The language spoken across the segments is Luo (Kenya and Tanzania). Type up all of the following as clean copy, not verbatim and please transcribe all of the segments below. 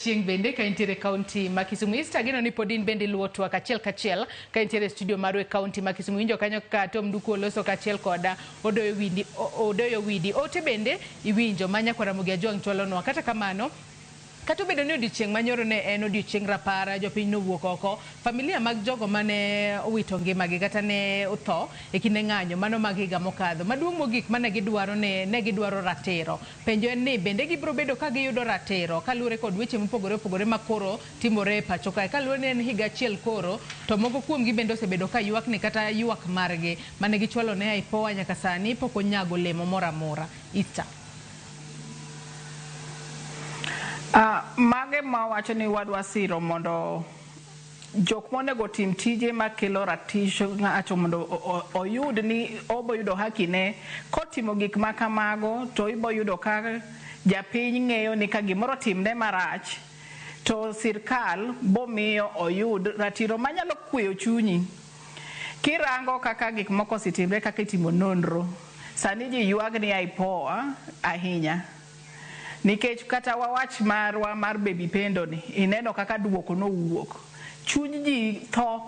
Chieng' bende ka intiere e kaunti ma Kisumu. Easter ageno ni pod in bende iluwo twak achiel kachiel ka intiere e studio marwa e kaunti ma Kisumu. Iwinjo kanyo ka Tom Nduku oloso kaachiel koda Odoyo Windi, Odoyo Widi. Ote bende iwinjo ma Nyakwar Ramogi Ajwang' chwalonwa. Kata kamano, kata obedo ni odiochieng' manyoro ne en odiochieng' rapar, jopiny nowuok oko, familia mag jogo mane owito ngimagi kata ne otho e kinde ng'anyo mano mag higa mokadho. Maduong' mogik mane gidwaro ne, ne gidwaro ratiro. Penjo en ni bende gibiro bedo ka giyudo ratiro kaluwore kod weche mopogore opogore ma koro timore e pacho kae. Kaluwore ni en higa achiel koro, to moko kuomgi bende osebedo ka ywak ni kata ywak margi mane gichwalo ne IPOA nyaka sani pok onyago olemo moro amora. Easter. Mage ma wacho ni wadwa siro mondo jok monego otim tije makelo ratich ng'ato mondo oyud ni obo yudo haki ne kotimo gik ma kamago to ibo yudo ka japiny ng'eyo ni ka gimoro otimne marach to sirkal bomiyo oyud ratiro manyalo kweyo chunyi. Kirango kaka gik moko osetimre kaka itimo nonro, sani ji ywag ni IPOA ahinya. Nikech kata wawach marwa mar Baby Pendo ni, ineno kaka duoko nowuok. Chuny ji tho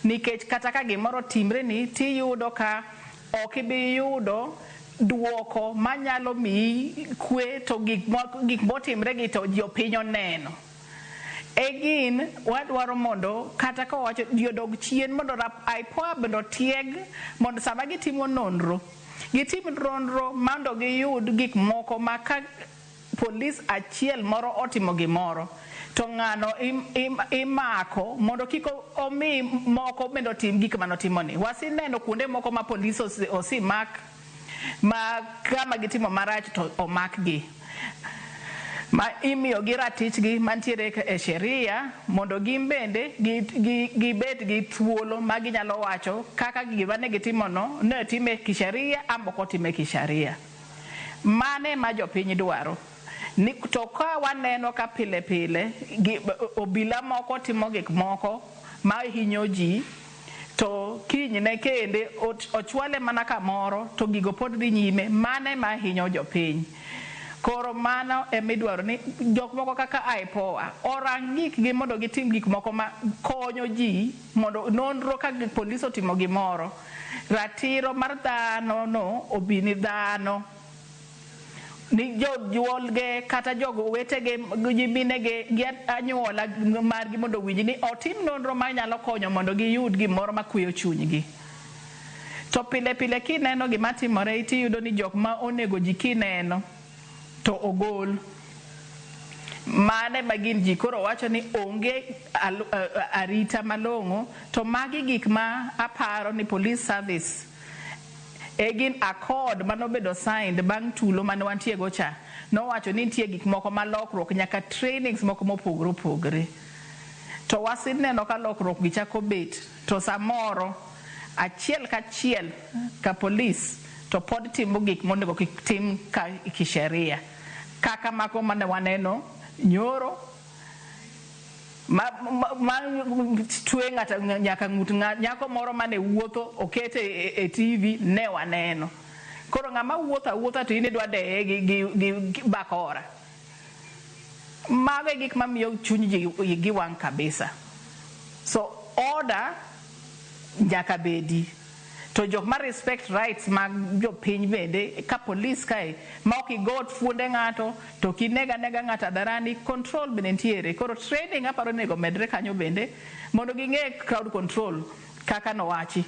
nikech kata ka gimoro otimre ni tiyudo ka ok ibi yudo duoko manyalo miyi kwe to gik motimre gi to jopiny oneno. Again, wadwaro mondo kata ka wawacho ji odog chien mondo IPOA bende otieg mondo sama gitimo nonro, gitim nonro mondo giyud gik moko ma ka polis achiel moro otimo gimoro to ng'ano imako mondo kik omi moko bende otim gik manotimo ni. Waseneno kuonde moko ma polis osemak ma kama gitimo marach to omakgi. Ma imiyo gi ratichgi mantiere e sheria mondo gin bende gibed gi thuolo ma ginyalo wacho kaka gima ne gitimo no ne otime kisheria ama ok otime kisheria. Mane ma jopiny dwaro. Ni to ka waneno ka pile pile gi, obila moko timo gik moko ma hinyo ji to kinyne kende ochwale mana kamoro to gigo pod dhi nyime, mane ma hinyo jopiny. Koro mano emidwaro ni jok moko kaka IPOA orang gikgi mondo gitim gik moko ma konyo ji mondo nonro ka polis otimo gimoro, ratiro mar dhano no obi ni dhano ni jojuolge kata jogo wetege nyiminege gi anyuola margi mondo owinj ni otim nonro manyalo konyo mondo giyud gimoro makweyo chunygi. To pile pile kineno gima timore tiyudo ni jok ma onego ji kineno to ogol. Mane ma gin ji koro wacho ni onge arita malong'o to magi gik ma aparo ni police service e gin accord manobedo signed bang' tulo mane wantie go cha nowacho ni nitie gik moko ma lokruok nyaka trainings moko mopogore opogore. To waseneno ka lokruok gi chako bet to samoro achiel kachiel ka polis to pod timo gik monego kik tim ka kisheria kaka mago mane waneno nyoro ma twe ng'ato nyaka ng'ut nyako moro mane wuotho okete e TV ne waneno. Koro ng'ama wuotho awuotha to in idwa deye gi bakora. Mago e gik mamiyo chuny ji igi wang' kabisa. So order nyaka bedi. To jok ma respect rights mag jopiny bende ka polis kae ma ok igo fuonde ng'ato to ok ineg anega ng'ato hadharani, control bende nitiere. Koro training aparo onego medre kanyo bende mondo ging'e crowd control kaka nowachi.